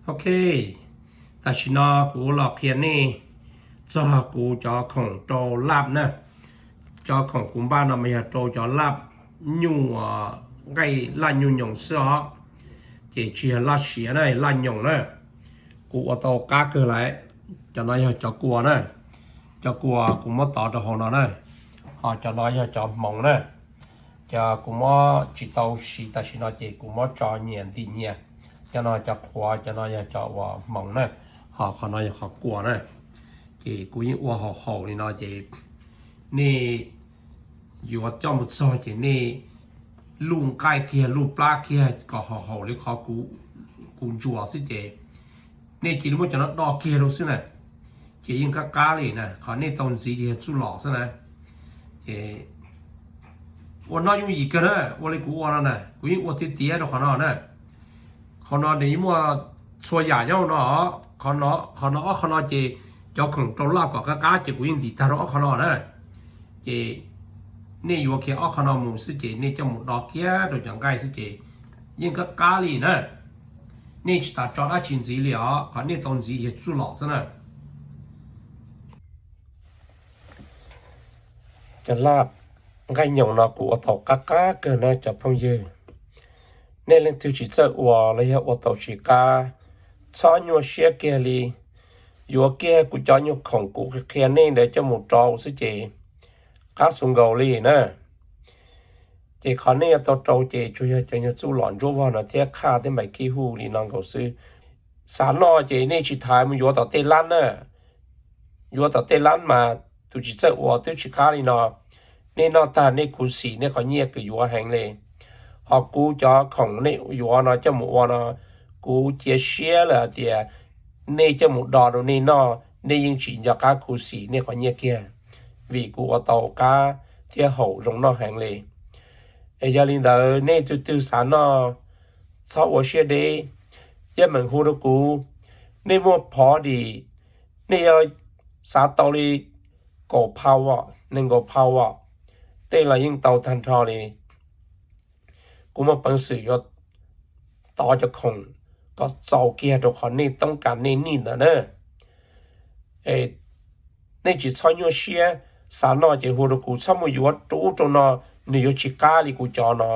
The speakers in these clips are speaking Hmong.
Ok, tam sim no kuv los qhia nej txog kuv cov khoom rau lab na. Cov khoom kuv npaj no mas yog rau cov lab nyuj, nqaij laj nyuj nyoos xwb os, ces tsis yog laj siav na, laj nyoos na. Kuv ua tau qab kawg lawm. Cov no yog cov kua na, cov kua kuv muab tov rau hauv no na, ho cov no yog cov hmoov na. Cov kuv muab tsis tau siv tam sim no ces kuv muab tso nyias ntim nyias. Cov no cov qhuav, cov no yog cov uas hmoov na, ho qhov no yog qhov kua na. Ces kuv yeej ua haum haum li no ces nej yuav coj mus txog ces nej luj nqaij kiag luj plab kiag kom haum haum li qhov kuv ntsuas xwb ces nej cia li muab cov no do kiag rau xwb na, ces yeej qab qab li na, qhov nej tau ntxiv ces yog txuj lom xwb na. Ces ua noj yooj yim kawg na, ua li kuv ua no na, kuv yeej ua tiav tiav rau qhov no na. Qhov no nws yeej muaj txhua yam nyob no, qhov no ob qhov no ces cov khoom rau laj kom qab qab ces kuv yeej ntim tag rau ob qhov no na. Ces nej yuav kiag ob qhov no mus xwb ces nej coj mus do kiag rau cov nqaij xwb ces yeej qab qab li na. Nej tsis tas tso dab tsi ntxiv li os, qhov nej tau ntxiv yog txuj lom xwb na. Cov laj nqaij nyoos no kuv ua tau qab qab kawg na cov phooj ywg. Nej leej twg tsis txawj ua los yog ua tau tsis qab, txhob nyuaj siab kiag li. Yuav kiag kuv cov nyuag khoom kuv qhia nej ntawd coj mus rau xwb ces qab xus nkaus li na. Ces qhov nej yuav tau rau ces tsuas yog cov nyuag txuj lom ntsuab vog no thiab qhaj thiab npaim kib hu li no nkaus xwb. Xav noj ces nej tsis tas mus yuav tom tej lab na. Yuav tom tej lab mas tus tsis txawj ua twb tsis qab li no. Nej noj tag nej khuv xim nej qhov nyiaj kws yuav heev li. Ho kuv cov khoom nej yuav no coj mus ua no, kuv cia siab lawm hais tias nej coj mus do rau nej noj nej yeej tsis nco qab khuv xim nej qhov nyiaj kiag, vim kuv ua tau qab thiab haum zoo noj heev li. Es yog li ntawd nej tus twg xav noj, txhob ua siab deb, yeej meem hu rau kuv. Nej muaj phov dim, nej yuav xav tau li kaum phau, nees nkaum phau, tej los yeej tau tag nrho li. Kuv muaj peev xwm yuav tov cov khoom kom txaus kiag rau qhov nej toob kas nej nij ntawd na. Nej tsis txhob nyuaj siab, xav noj ces hu rau kuv, txhob mus yuav rau ub rau no, nws yuav tsis qab li kuv cov no.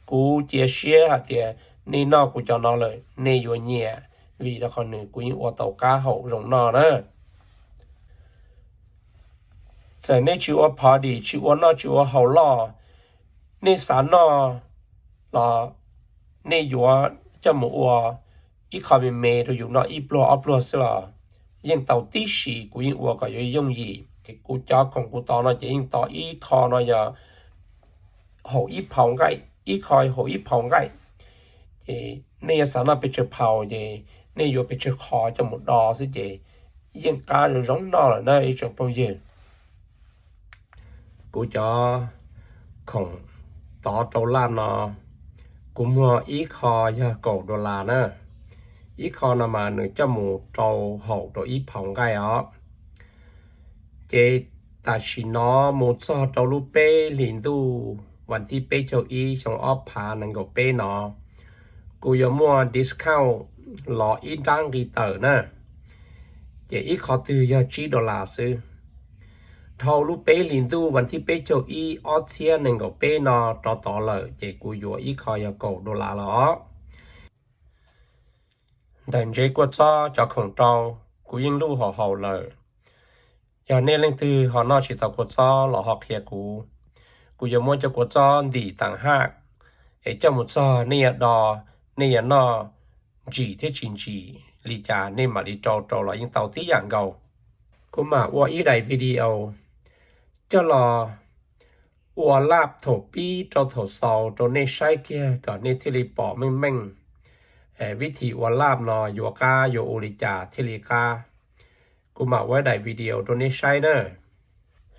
Kuv cia siab hais tias nej noj kuv cov no lawm nej yuav nyiam, vim rau qhov nws kuv yeej ua tau qab haum zoo noj na. Txawm nej tsis ua phov dim, tsis ua noj tsis ua haus loj, nej xav noj los nej yuav coj mus ua ib qho me me rau yus noj ib pluag ob pluag xwb los yeej tau tib si. Kuv yeej ua kom yuav yooj yim. Kuv cov khoom kuv tov no ces yeej tov ib qho no yog haum ib phau nqaij, ib qho haum ib phau nqaij. Ces nej yuav xav noj pes tsawg phau ces nej yuav pes tsawg qho coj mus do xwb ces yeej qab zoo zoo noj lawm na ib tsoom phooj ywg. Kuv cov khoom tov rau laj no, kuv muag ib qho yog kaum dollar na. Ib qho no mas nws coj mus rau haum rau ib phau nqaij os. Ces tam sim no mus txog rau lub peb hlis ntuj vas thib peb caug ib xyoo ob phav nees nkaum peb no, kuv yuav muaj discount los ib nrab nqi tawm na. Ces ib qho twg yog tsib dollar xwb. Dhau lub peb hlis ntuj vas thib peb caug ib ob txhiab nees nkaum peb no rov tod lawm ces kuv yuav ib qho yog kaum dollar los. Ntawm ntsev kua txob cov khoom rau, kuv yeej luj haum haum lawm. Yog nej leej twg ho noj tsis tau kua txob los ho qhia kuv, kuv yuav muab cov kua txob ntim taam haj es coj mus txog nej yuav do, nej yuav noj ntsim thiab tsis ntsim li cas nej mam li rau rau los yeej tau tib yam nkaus. Kuv mam ua ib daim video coj los ua laj thaum pib rau thaum xaus rau nej saib kiag kom nej thiaj li pom meej meej vib thim ua laj no yuav qab yuav ua li cas thiaj li qab. Kuv mam ua ib daim video rau nej saib na.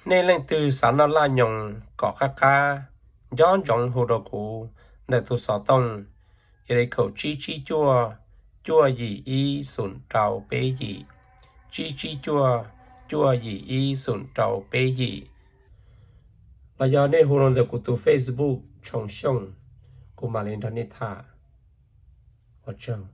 Nej leej twg xav noj laj nyoos kom qab qab, nco ntsoov hu rau kuv ntawm tus xov tooj, area code tsib tsib cuaj, cuaj yim ib xoom rau peb yim, tsib tsib cuaj, cuaj yim ib xoom rau peb yim. Los yog nej hu rau ntawm kuv tus Facebook Tshoo Xyooj, kuv mam li nrog nej tham. Ua tsaug.